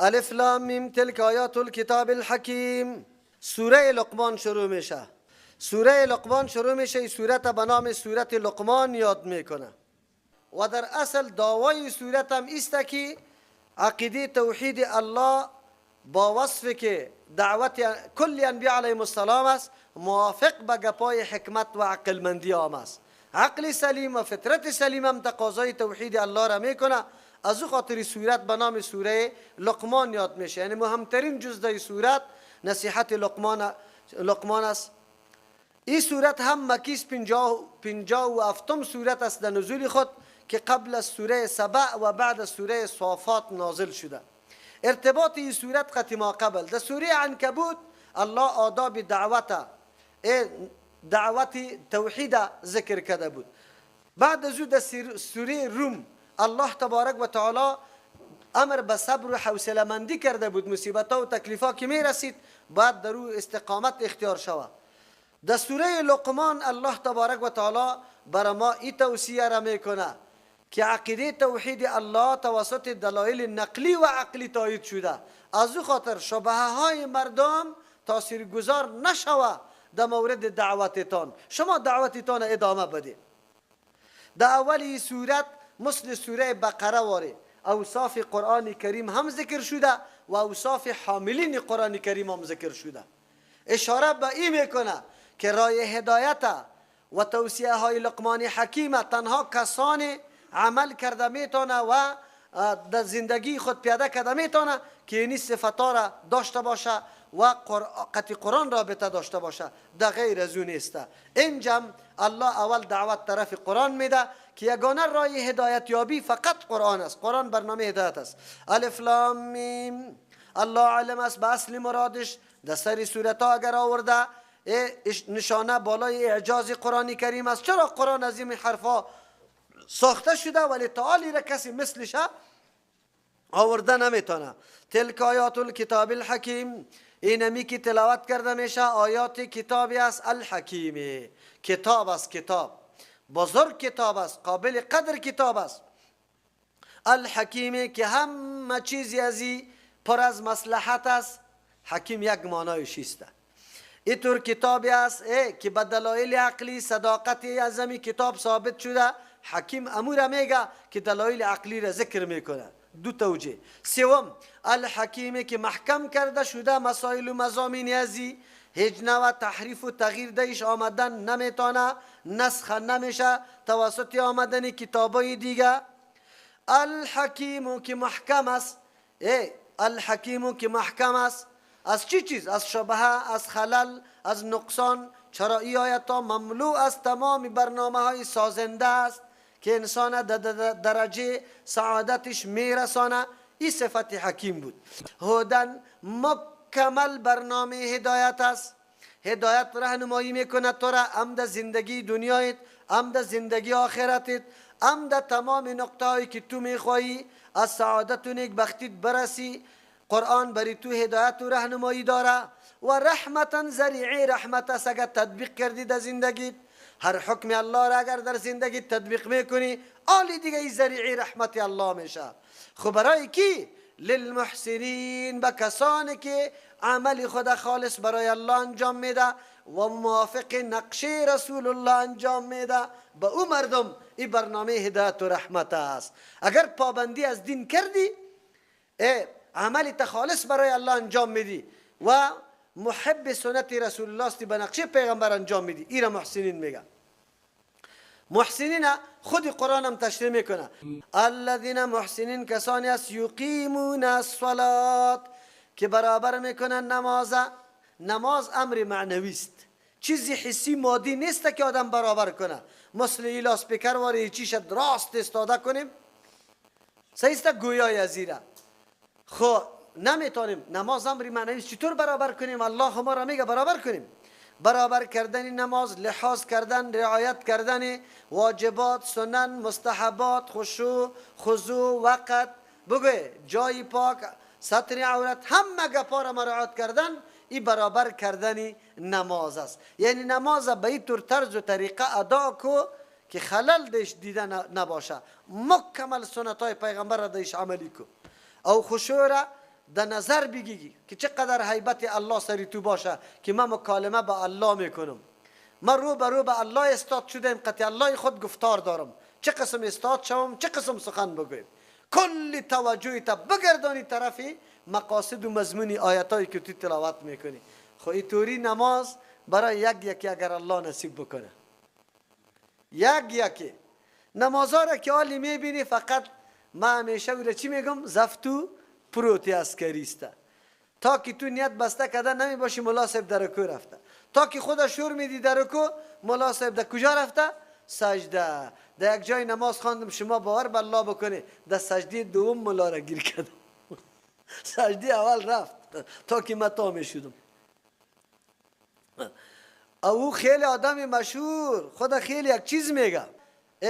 الف لام میم تلک آیات الکتاب الحکیم. سوره لقمان شروع میشه. سوره لقمان شروع میشه. این سورت به نام سورت لقمان یاد میکنه و در اصل دعوای سورت هم ایست که عقیده توحید الله با وصف که دعوت کل انبیاء علیهم السلام است، موافق به گپای حکمت و عقلمندی عام است. عقل سلیم و فطرت سلیم هم تقاضای توحید الله را میکنه. از او خاطر سورت به نام سوره لقمان یاد میشه. یعنی مهمترین جز در سورت نصیحت لقمان است. این سورت هم مکی است، 57 سورت است در نزول خود که قبل از سوره سبع و بعد از سوره صافات نازل شده. ارتباط این سورت قطع ما قبل در سوره عنکبوت الله آداب دعوت توحید ذکر کرده بود. بعد از او در سوره روم الله تبارک و تعالی امر به صبر و حوصله مندی کرده بود. مصیبت ها و تکلیف ها که می رسید باید در او استقامت اختیار شود. در سوره لقمان الله تبارک و تعالی بر ما این توصیه را میکنه که عقیده توحید الله توسط دلایل نقلی و عقلی تایید شده. از او خاطر شبهه های مردم تاثیرگذار نشوه در مورد دعوتتان. شما دعوتتان ادامه بده. در اولی سورت مثل سوره بقره واره اوصاف قرآن کریم هم ذکر شده و اوصاف حاملین قرآن کریم هم ذکر شده. اشاره به این میکنه که رای هدایت و توصیه های لقمان حکیم تنها کسان عمل کرده میتونه و در زندگی خود پیاده کرده میتونه که اینی صفت را داشته باشه و قطع قرآن رابطه داشته باشه، در غیر از او نیست. اینجا الله اول دعوت طرف قرآن میده که یگانه رای هدایت یابی فقط قرآن است. قرآن برنامه هدایت است. الف لام میم. الله علم است به اصل مرادش. در سر سورت ها اگر آورده نشانه بالای اعجاز قرآن کریم است. چرا قرآن از این حرفا ساخته شده ولی تعالی را کسی مثلش آورده نمیتونه. تلک آیات الکتاب الحکیم. اینمی که تلاوت کرده میشه آیات کتابی است الحکیم. کتاب است، کتاب بزرگ کتاب است، قابل قدر کتاب است. الحکیم که همه چیزی ازی پر از مصلحت است. حکیم یک معنایش است. اینطور کتابی است که به دلایل عقلی صداقت از همی کتاب ثابت شده. حکیم امور میگه که دلایل عقلی را ذکر میکنه. دو توجیه. سوم الحکیم که محکم کرده شده مسائل و مضامین ازی، هیچ نوع تحریف و تغییر دیش آمدن نمیتونه، نسخ نمیشه توسط آمدن کتابای دیگه. الحکیم که محکم است، الحکیم که محکم است از چی چیز؟ از شبهه، از خلل، از نقصان. چرا ای آیت ها مملو از تمام برنامه های سازنده است که انسان در درجه سعادتش میرسانه. این صفت حکیم بود. هدن مکمل برنامه هدایت است. هدایت راهنمایی میکنه تو را هم در زندگی دنیایت، هم در زندگی آخرتت، هم در تمام نقطه هایی که تو میخوایی از سعادت و نیکبختیت برسی. قرآن بری تو هدایت و راهنمایی داره. و رحمتا ذریعه رحمت است اگر تطبیق کردی در زندگیت. هر حکم الله را اگر در زندگی تطبیق میکنی آلی دیگه ای ذریعه رحمت الله میشه. خب برای کی؟ للمحسنین، به کسانی که عمل خود خالص برای الله انجام میده و موافق نقشه رسول الله انجام میده. به او مردم این برنامه هدایت و رحمت است. اگر پابندی از دین کردی، عمل تخالص برای الله انجام میدی و محب سنت رسول الله است، به نقشه پیغمبر انجام میدی، این را محسنین میگه. محسنین خود قرآن هم تشریح میکنه. الذین محسنین کسانی است یقیمون الصلاة که برابر میکنن نماز. نماز امر معنوی است، چیزی حسی مادی نیست که آدم برابر کنه. مثل ای لاسپیکر واری چیش راست استاده کنیم صحیح است گویای ازیره. خب نمیتونیم. نماز امر معنوی چطور برابر کنیم؟ الله ما را میگه برابر کنیم. برابر کردن نماز، لحاظ کردن، رعایت کردن واجبات، سنن، مستحبات، خشوع، خضوع، وقت، بگو جای پاک، ستر عورت، همه گپا را مراعات کردن، این برابر کردن نماز است. یعنی نماز به این طور طرز و طریقه ادا کو که خلل دیش دیده نباشه. مکمل سنت های پیغمبر را دیش عملی کو. او خشوع را در نظر بگیری که چقدر هیبت الله سری تو باشه که من مکالمه با الله میکنم، من رو به رو به الله استاد شدم، قطع الله خود گفتار دارم، چه قسم استاد شوم، چه قسم سخن بگویم. کل توجهی تا بگردانی طرفی مقاصد و مضمون آیتایی که تو تلاوت میکنی. خو اینطوری نماز برای یک یکی اگر الله نصیب بکنه، یک یکی نمازها را که حالی میبینی، فقط من همیشه او را چی میگم؟ زفتو پروتی عسکری است. تا که تو نیت بسته کده نمی باشی ملا صاحب در رکوع رفته، تا که خدا شور میدی در رکوع، ملا صاحب در کجا رفته؟ سجده. در یک جای نماز خواندم، شما باور به الله بکنی، در سجده دوم ملا را گیر کردم. سجده اول رفت تا که من تا میشدم. او خیلی آدم مشهور، خدا خیلی یک چیز میگه،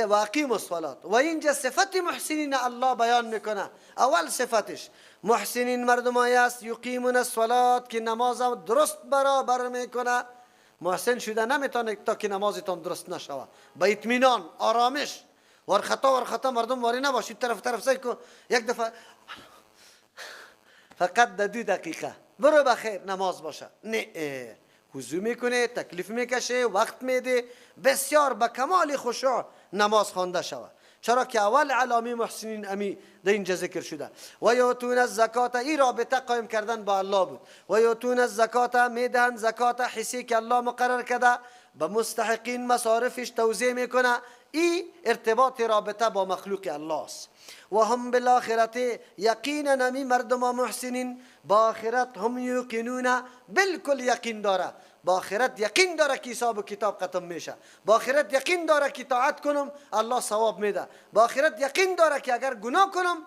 واقیم الصلاة. و اینجا صفت محسنین الله بیان میکنه. اول صفتش محسنین مردمایی است یقیمون الصلاة، که نماز درست برابر میکنه. محسن شده نمیتونه تا که نمازتان درست نشوه، با اطمینان، آرامش، ورخطا ورخطا مردم واری نباشید، طرف طرف سعی کن یک دفعه فقط در 2 دقیقه برو بخیر نماز باشه. نه، وضو میکنه، تکلیف میکشه، وقت میده، بسیار به کمال خشوع نماز خوانده شود. چرا که اول علامه محسنین امی در اینجا ذکر شده. و یعطون الزکات، این رابطه قایم کردن با الله بود. و یعطون الزکات، میدهن زکات، حسی که الله مقرر کرده به مستحقین مصارفش توزیع میکنه. این ارتباط رابطه با مخلوق الله است. و هم بالآخرت، یقینا امی مردم محسنین با آخرت هم یوقنون، بالکل یقین داره. با آخرت یقین داره که حساب و کتاب ختم میشه، با آخرت یقین داره که طاعت کنم الله ثواب میده، با آخرت یقین داره که اگر گناه کنم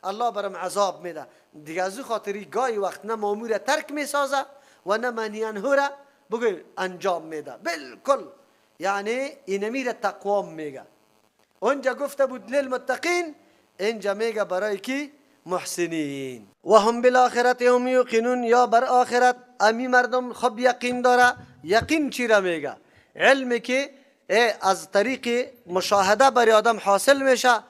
الله برم عذاب میده. دیگه از او خاطری گاهی وقت نه مامور ترک میسازه و نه منهی عنه را بگوی انجام میده. بالکل یعنی اینمی را تقوا میگه. اونجا گفته بود للمتقین، اینجا میگه برای کی؟ محسنین. و هم بالآخرت هم یوقنون، یا بر آخرت امی مردم خب یقین داره. یقین چی را میگه؟ علمی که از طریق مشاهده برای آدم حاصل میشه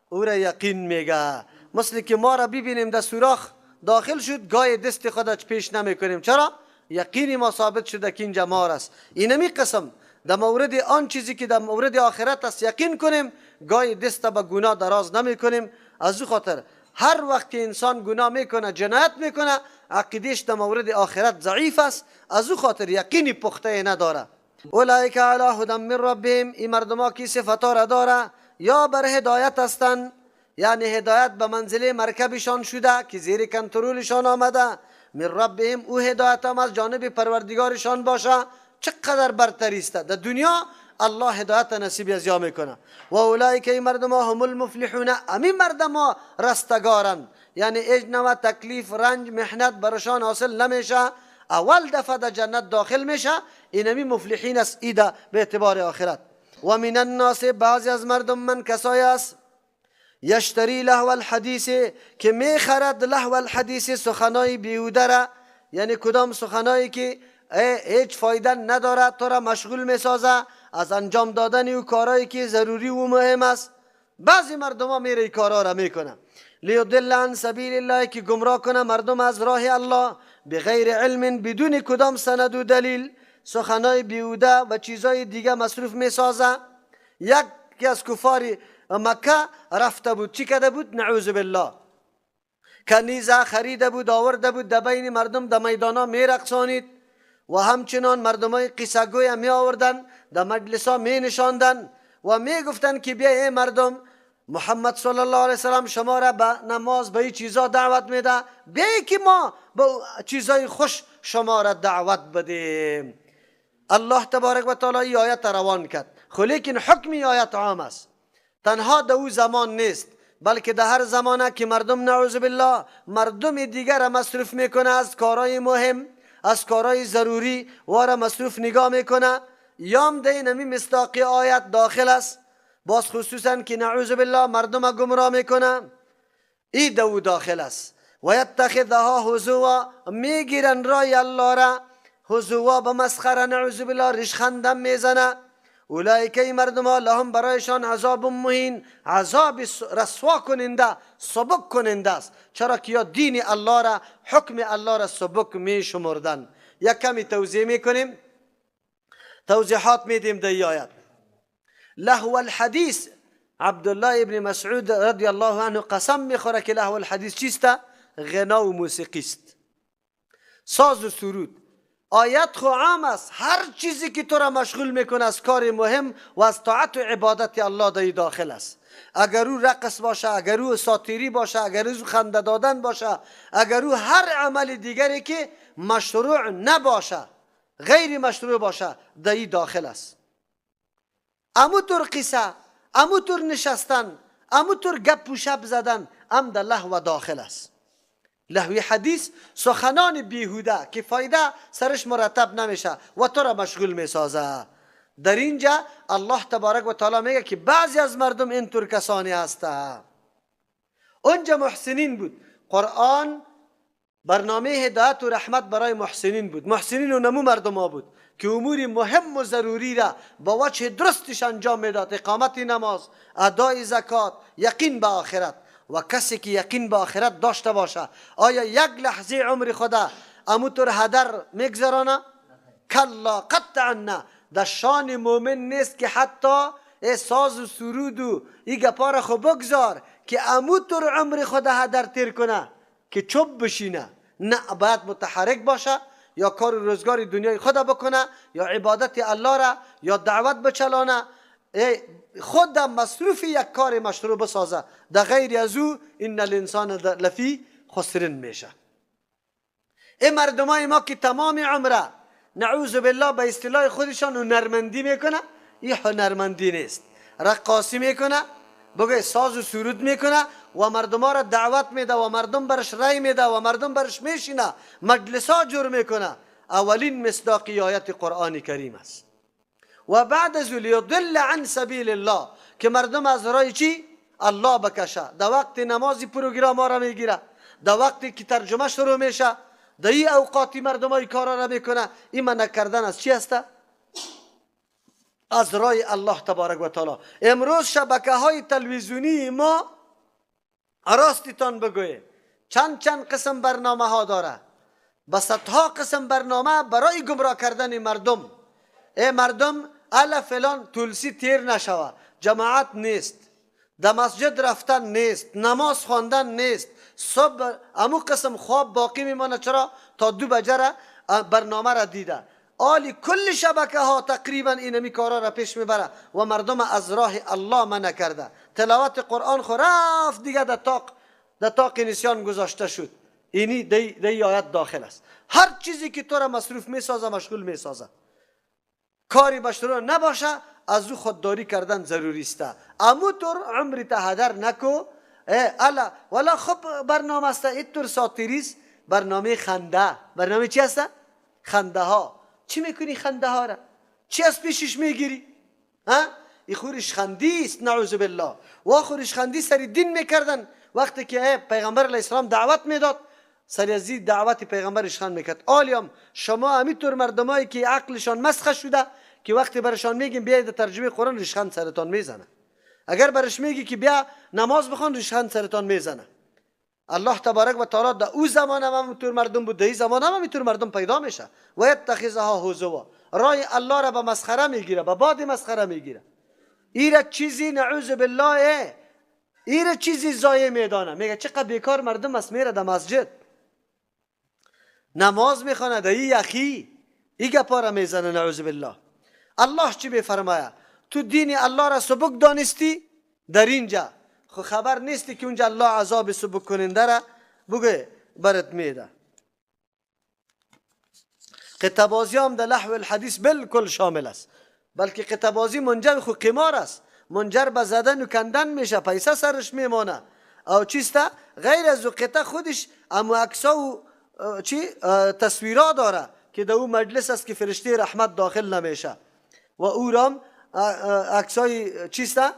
او را یقین میگه. مثل که ما را ببینیم در سوراخ داخل شد، گای دست خودش پیش نمیکنیم. چرا؟ یقینی ما ثابت شده که اینجا مار است. اینمی قسم در مورد آن چیزی که در مورد آخرت است یقین کنیم، گای دست به گناه دراز نمیکنیم. از او خاطر هر وقت که انسان گناه میکنه، جنایت میکنه، عقیدهش در مورد آخرت ضعیف است، از او خاطر یقینی پخته نداره. اولئک علی هدی من ربهم، این مردما که صفتا را داره یا بر هدایت هستند، یعنی هدایت به منزله مرکبشان شده که زیر کنترلشان آمده، من ربهم، او هدایت هم از جانب پروردگارشان باشه. چقدر برتری است در دنیا، الله هدایت نصیب از یا میکنه. و اولئک ای مردم هم المفلحون، امی مردم رستگارن، یعنی هیچ نوع تکلیف، رنج، محنت برشان حاصل نمیشه، اول دفعه در جنت داخل میشه. اینمی مفلحین است ایده به اعتبار آخرت. و من الناس، بعضی از مردم من کسایی است یشتری لهو الحدیث، که میخرد لهو الحدیث، سخنای بیهوده را، یعنی کدام سخنایی که هیچ فایده نداره، تو را مشغول میسازه از انجام دادن او کارهایی که ضروری و مهم است. بعضی مردم ها میره کارها را میکنه. لیضل عن سبیل الله، که گمراه کنه مردم از راه الله، بغیر علم، بدون کدام سند و دلیل، سخنای بیهوده و چیزای دیگه مصروف میسازه. یکی از کفار مکه رفته بود، چی کرده بود؟ نعوذ بالله، کنیزه خریده بود، آورده بود، در بین مردم در میدانا میرقصانید و همچنان مردمای قصه گوی می آوردن، در مجلس ها می نشاندن و می گفتن که بیا ای مردم، محمد صلی الله علیه وسلم شما را به نماز به این چیزا دعوت میده، بیا که ما به چیزای خوش شما را دعوت بدیم. الله تبارک و تعالی ای آیت روان کرد. خو لیکن حکم ای آیت عام است، تنها در او زمان نیست، بلکه در هر زمانه که مردم نعوذ بالله مردم دیگر را مصروف میکنه از کارهای مهم، از کارهای ضروری وارا مصروف نگاه میکنه، یام ده نمی مصداقی آیت داخل است. باز خصوصا که نعوذ بالله مردم گمراه میکنه، ای دو داخل است. و یتخذها هزوا، میگیرن رای الله را هزوا، به مسخره نعوذ بالله ریشخندم میزنه. اولئک ای مردم ها لهم برایشان عذاب مهین، عذاب رسوا کننده، سبک کننده است. چرا که یا دین الله را، حکم الله را سبک می شمردن. یک کمی توضیح میکنیم، توضیحات میدیم در این آیت. لهو الحدیث، عبدالله ابن مسعود رضی الله عنه قسم میخوره که لهو الحدیث چیست؟ غنا و موسیقی است، ساز و سرود. آیت خو عام است، هر چیزی که تو را مشغول میکنه از کار مهم و از طاعت و عبادت الله در داخل است. اگر او رقص باشه، اگر او ساتیری باشه، اگر او خنده دادن باشه، اگر او هر عمل دیگری که مشروع نباشه، غیر مشروع باشه، در داخل است. امو طور قصه، امو طور نشستن، امو طور گپ و شب زدن، ام در لهو داخل است. لهوی حدیث سخنان بیهوده که فایده سرش مرتب نمیشه و تو را مشغول میسازه. در اینجا الله تبارک و تعالی میگه که بعضی از مردم اینطور کسانی هستند. اونجا محسنین بود. قرآن برنامه هدایت و رحمت برای محسنین بود. محسنین و نمو مردم ها بود که امور مهم و ضروری را با وجه درستش انجام میداد: اقامت نماز، ادای زکات، یقین به آخرت. و کسی که یقین به آخرت داشته باشه، آیا یک لحظه عمر خدا اموتور هدر میگذرانه؟ کلا، قطعا نه. در شان مؤمن نیست که حتی ساز و سرود و ای گپا را خو بگذار که اموتور عمر خدا هدر تیر کنه که چوب بشینه. نه، باید متحرک باشه، یا کار روزگار دنیای خدا بکنه، یا عبادت الله را، یا دعوت بچلانه، خود مصروف یک کار مشروع بسازه. در غیر از او ان الانسان لفی خسرن میشه. این مردمای ما که تمام عمره نعوذ بالله به اصطلاح خودشان هنرمندی میکنه، این هنرمندی نیست، رقاصی میکنه، بگه ساز و سرود میکنه و مردم ها را دعوت میده و مردم برش رای میده و مردم برش میشینه، مجلس ها جور میکنه. اولین مصداق آیت قرآن کریم است. و بعد از لیضل عن سبیل الله، که مردم از رای چی؟ الله بکشه. در وقت نمازی پروگرام ها را میگیره، در وقتی که ترجمه شروع میشه، در این اوقاتی مردم های کارا را میکنه. این منع کردن از چی هسته؟ از رای الله تبارک و تعالی. امروز شبکه های تلویزیونی ما راستتان بگویه چند چند قسم برنامه ها داره، به صدها قسم برنامه برای گمراه کردن مردم. ای مردم الا فلان تلسی تیر نشوه، جماعت نیست، در مسجد رفتن نیست، نماز خواندن نیست، صبح امو قسم خواب باقی میمانه. چرا؟ تا 2 بجه برنامه را دیده. آلی کل شبکه ها تقریبا اینمی کارا را پیش میبره و مردم از راه الله منع کرده. تلاوت قرآن خو رفت دیگه در طاق نسیان گذاشته شد. اینی دی آیت داخل است. هر چیزی که تو را مصروف میسازه، مشغول میسازه، کاری مشروع نباشه، از او خودداری کردن ضروری است. امو طور عمر هدر نکو. الا ولا خب برنامه است اینطور ساتیریس، برنامه خنده. برنامه چی است؟ خنده ها. چی میکنی خنده ها را؟ چی از پیشش میگیری؟ ها؟ ای خورش خندی است، نعوذ بالله. و خورش خندی سری دین میکردن. وقتی که پیغمبر علیه السلام دعوت میداد، سری از دعوت پیغمبرش خند میکرد. آلیام شما همینطور مردمایی که عقلشان مسخ شده که وقتی برشان میگیم بیاید ترجمه قرآن، ریشخند سرتان میزنه. اگر برش میگی که بیا نماز بخوان، ریشخند سرتان میزنه. الله تبارک و تعالی در او زمان هم همینطور مردم بود، در این زمان هم همینطور مردم پیدا میشه. و یتخذها هزوا، رای الله را به مسخره میگیره، به باد مسخره میگیره. ایره چیزی نعوذ بالله، ایره چیزی ضایع میدانه. میگه چقدر بیکار مردم است، میره در مسجد نماز میخوانه، در این یخی ای گپا را میزنه، نعوذ بالله. الله چی میفرمایه؟ تو دین الله را سبک دانستی در اینجا، خو خبر نیستی که اونجا الله عذاب سبک کننده را بگه برات میده. قطعه بازی هم در لحو الحدیث بالکل شامل است، بلکه قطعه بازی منجر خو قمار است، منجر به زدن و کندن میشه، پیسه سرش میمانه او چیسته غیر از قطعه خودش امو عکسا و چی تصویرا داره که در او مجلس است که فرشته رحمت داخل نمیشه و او رام عکسای چیسته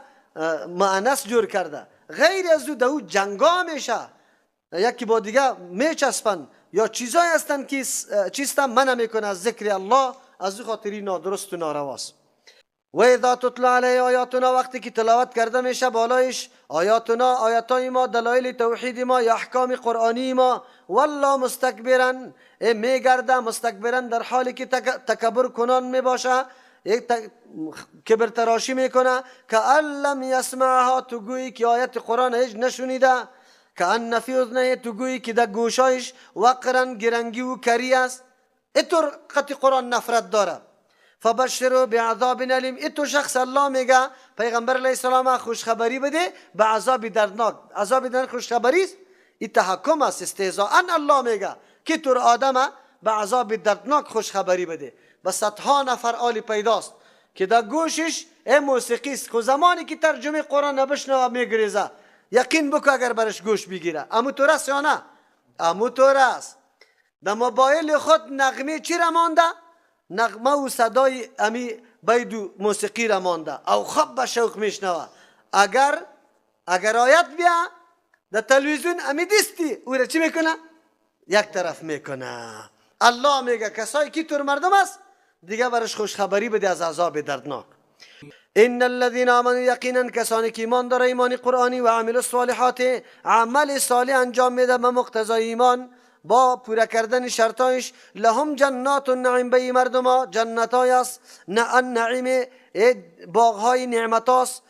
مؤنث جور کرده. غیر از او در او جنگا میشه، یکی با دیگه میچسبن یا چیزایی هستن که چیسته منع میکنه از ذکر الله، از او خاطری نادرست و نارواست. و اذا تتلی علیه آیاتنا، وقتی که تلاوت کرده میشه بالایش آیاتنا، آیاتای ما، دلایل توحید ما یا احکام قرآنی ما، والله مستکبرا، میگرده مستکبرا در حالی که تکبر کنان میباشه، یک کبر تراشی میکنه، کأن لم یسمعها، تو گویی که آیت قرآن هیچ نشنیده، کأن فی اذنیه، تو گویی که در گوشایش وقرا گرنگی و کری است. اینطور قطع قرآن نفرت داره. فبشروا بعذاب الیم، ایتو شخص الله میگه پیغمبر علیه السلام خوشخبری بده به عذاب دردناک. عذاب دردناک خوشخبری است؟ این تحکم است، استهزاء الله میگه که تور آدم به عذاب دردناک خوشخبری بده. به صدها نفر آلی پیداست که در گوشش موسیقی است، خو زمانی که ترجمه قرآن نبشنوه میگریزه. یقین بکو اگر برش گوش بگیره امو طور است یا نه؟ امو طور است. در موبایل خود نغمه چی را مانده؟ نغمه و صدای امی بیدو موسیقی را مانده او خوب به شوق میشنوه. اگر آیت بیا در تلویزیون امی دیستی او را چی میکنه؟ یک طرف میکنه. الله میگه کسایی که تور مردم است دیگه برش خوشخبری بده از عذاب دردناک. ان الذين آمنوا، یقینا کسانی که ایمان داره، ایمان قرآنی، و عملوا الصالحات، عمل صالح انجام میده به مقتضای ایمان با پورا کردن شرطایش، لهم جنات النعیم، به مردم ها جنتای است، النعیم باغهای نعمت است،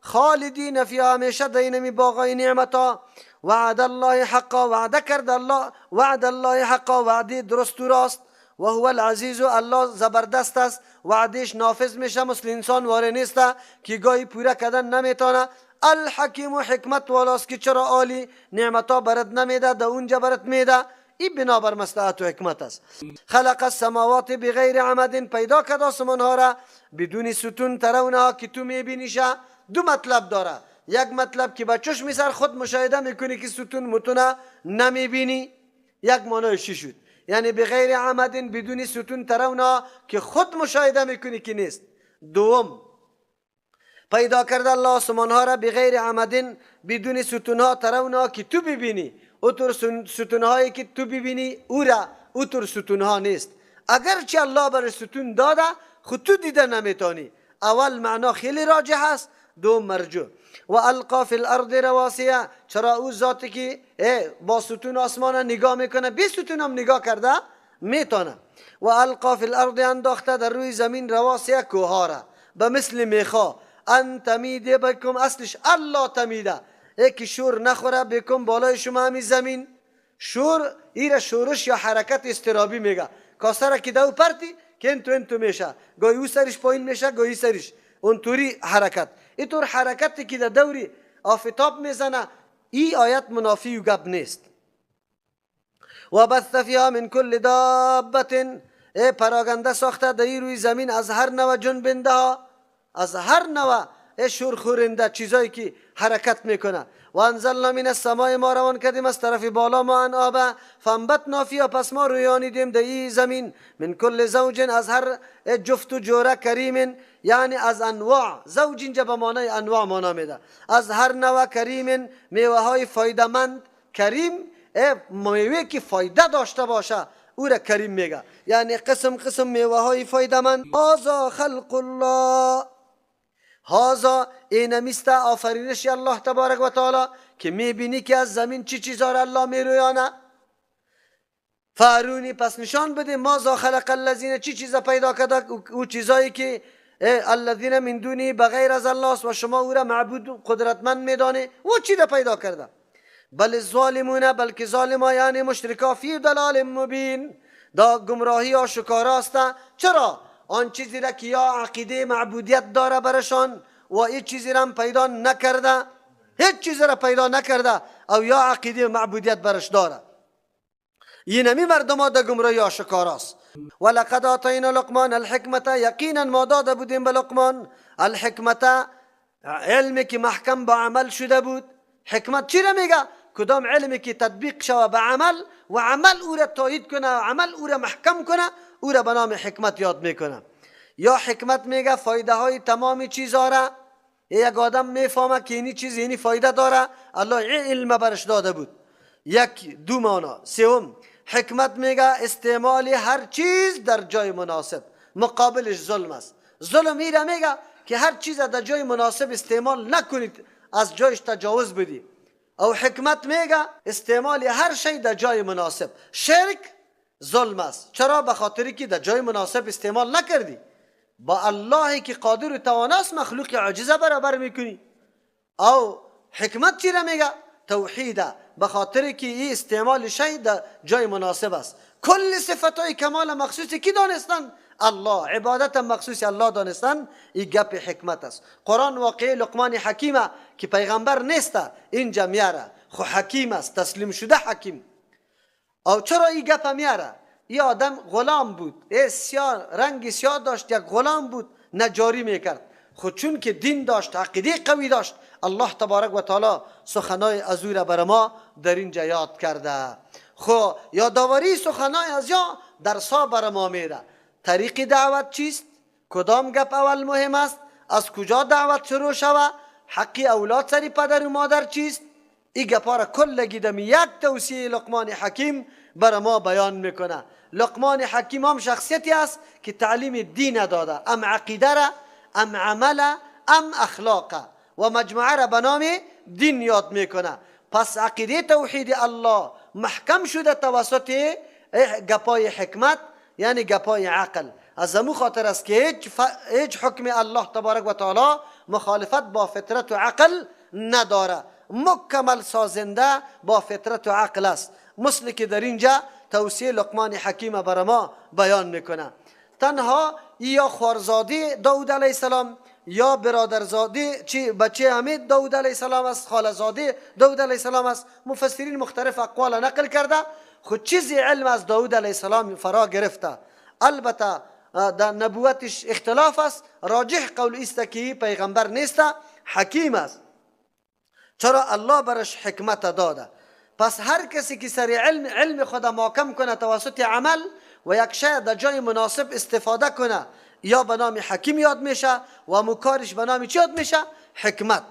خالدین فیها، همیشه در اینمی باغهای نعمت ها. وعد الله حقا، وعده کرد الله، وعد الله حقا، وعده درست و راست. و هو العزیز، الله زبردست است، وعدهش نافذ میشه، مثل انسان واره نیست که گاهی پورا کردن نمیتونه. الحکیم، حکمت والاست که چرا عالی نعمتا برات نمیده، در اونجا برات میده. این بنابر مصلحت و حکمت است. خلق السماوات بغیر عمد، پیدا کرد آسمان ها را بدون ستون، ترونها، که تو میبینیشه. دو مطلب داره، یک مطلب که با چشم سر خود مشاهده میکنی که ستون متونه نمیبینی، یک معنای چی شد؟ یعنی بغیر عمد، بدون ستون، ترونها، که خود مشاهده میکنی که نیست. دوم، پیدا کرده الله آسمان ها را بغیر عمد، بدون ستون ها، ترونها، که تو ببینی. اوتر ستون هایی که تو ببینی او را اوتر ستون ها نیست. اگرچه الله بر ستون داده خود تو دیده نمیتونی. اول معنا خیلی راجح است، دوم مرجوع. و القا فی الارض رواسیه، چرا او ذاتی که با ستون آسمان نگاه میکنه، بی ستون هم نگاه کرده میتونه. و القا فی الارض، انداخته در روی زمین، رواسیه، کوه را به مثل میخا، ان تمید بکم، اصلش الله تمیده، که شور نخوره بکم بالای شما همی زمین. شور ایره شورش یا حرکت اضطرابی میگه. کاسه را که دو پرتی که انتو انتو میشه، گاهی او سرش پایین میشه، گاهی سرش اونطوری حرکت. اینطور حرکتی که در دوری آفتاب میزنه، ای آیت منافی و گپ نیست. و بث فیها من کل دابة، ای پراگنده ساخته در روی زمین از هر نوع جنبنده ها، از هر نوع شورخورنده، چیزایی که حرکت میکنه. و انزلنا من السماء، ما روان کردیم از طرف بالا ما ان آب، فانبتنا فیها، پس ما رویانیدیم در این زمین، من کل زوج، از هر جفت و جوره، کریم، یعنی از انواع. زوج اینجا به معنای انواع معنا میده، از هر نوع، کریم، میوه های فایده مند. کریم میوه که فایده داشته باشه او را کریم میگه، یعنی قسم قسم میوه های فایده مند. هذا خلق الله، هذا اینمیست آفرینش الله تبارک و تعالی که میبینی که از زمین چی چیزا را الله میرویانه. فارونی، پس نشان بده، ماذا خلق الذین، چی چیزا پیدا کرده او چیزایی که الذین من دونی، بغیر از الله است و شما او را معبود قدرتمند میدانه، او چی را پیدا کرده؟ بل الظالمون، بلکه ظالما یعنی مشرکا، فی ضلال مبین، دا گمراهی آشکارا است. چرا؟ آن چیزی را که یا عقیده معبودیت داره برشان و هیچ چیزی را پیدا نکرده، هیچ چیزی را پیدا نکرده او یا عقیده معبودیت برش داره. اینمی مردم ها در گمراهی آشکاراست. ولقد آتینا لقمان الحکمت، یقینا ما داده بودیم به لقمان الحکمت، علمی که محکم با عمل شده بود. حکمت چی را میگه؟ کدام علمی که تطبیق شوه به عمل و عمل او را تایید کنه، عمل او را محکم کنه، او را به نام حکمت یاد میکنه. یا حکمت میگه فایده های تمام چیزها را یک آدم میفهمه که اینی چیز اینی فایده داره، الله علم برش داده بود. یک دو معنا. سوم، حکمت میگه استعمال هر چیز در جای مناسب، مقابلش ظلم است. ظلم ایره میگه که هر چیز در جای مناسب استعمال نکنید، از جایش تجاوز بدی. او حکمت میگه استعمال هر شی در جای مناسب. شرک ظلم است. چرا؟ به خاطری که در جای مناسب استعمال نکردی. با الله که قادر و تواناست مخلوق عاجزه برابر میکنی. او حکمت چی را میگه؟ توحیده، به خاطر که این استعمال شی در جای مناسب است. کل صفتهای کمال مخصوص کی دانستن؟ الله. عبادت مخصوص الله دانستن. این گپ حکمت است. قرآن واقعی لقمان حکیمه که پیغمبر نیست اینجا میاره، خو حکیم است، تسلیم شده حکیم. او چرا این گپ میاره؟ این آدم غلام بود، سیاه رنگ سیاه داشت، یک غلام بود، نجاری میکرد. خو چون که دین داشت، عقیده قوی داشت، الله تبارک و تعالی سخنای از او را بر ما در اینجا یاد کرده. خو یادآوری سخنای از یا درسا بر ما میره. طریق دعوت چیست؟ کدام گپ اول مهم است؟ از کجا دعوت شروع شوه؟ حق اولاد سری پدر و مادر چیست؟ این گپا را کلگی دمی یک توصیه لقمان حکیم بر ما بیان میکنه. لقمان حکیم هم شخصیتی است که تعلیم دین داده، ام عقیده را، ام عمل، ام اخلاق، و مجموعه را به نام دین یاد میکنه. پس عقیده توحید الله محکم شده توسط گپای حکمت، یعنی گپای عقل. از امو خاطر است که هیچ حکم الله تبارک و تعالی مخالفت با فطرت و عقل نداره، مکمل سازنده با فطرت و عقل است. مثل که در اینجا توصیه لقمان حکیم بر ما بیان میکنه. تنها یا خوارزاده داود علیه السلام یا برادرزاده چی بچه همه داود علیه السلام است، خالزاده داود علیه السلام است. مفسرین مختلف اقوال نقل کرده، خود چیزی علم از داود علیه السلام فرا گرفته. البته در نبوتش اختلاف است، راجح قول است که پیغمبر نیست، حکیم است. چرا؟ الله برش حکمت داده. پس هر کسی که سر علم خود محکم کنه توسط عمل و یک شی در جای مناسب استفاده کنه، یا به نام حکیم یاد میشه و مکارش به نام چی یاد میشه؟ حکمت.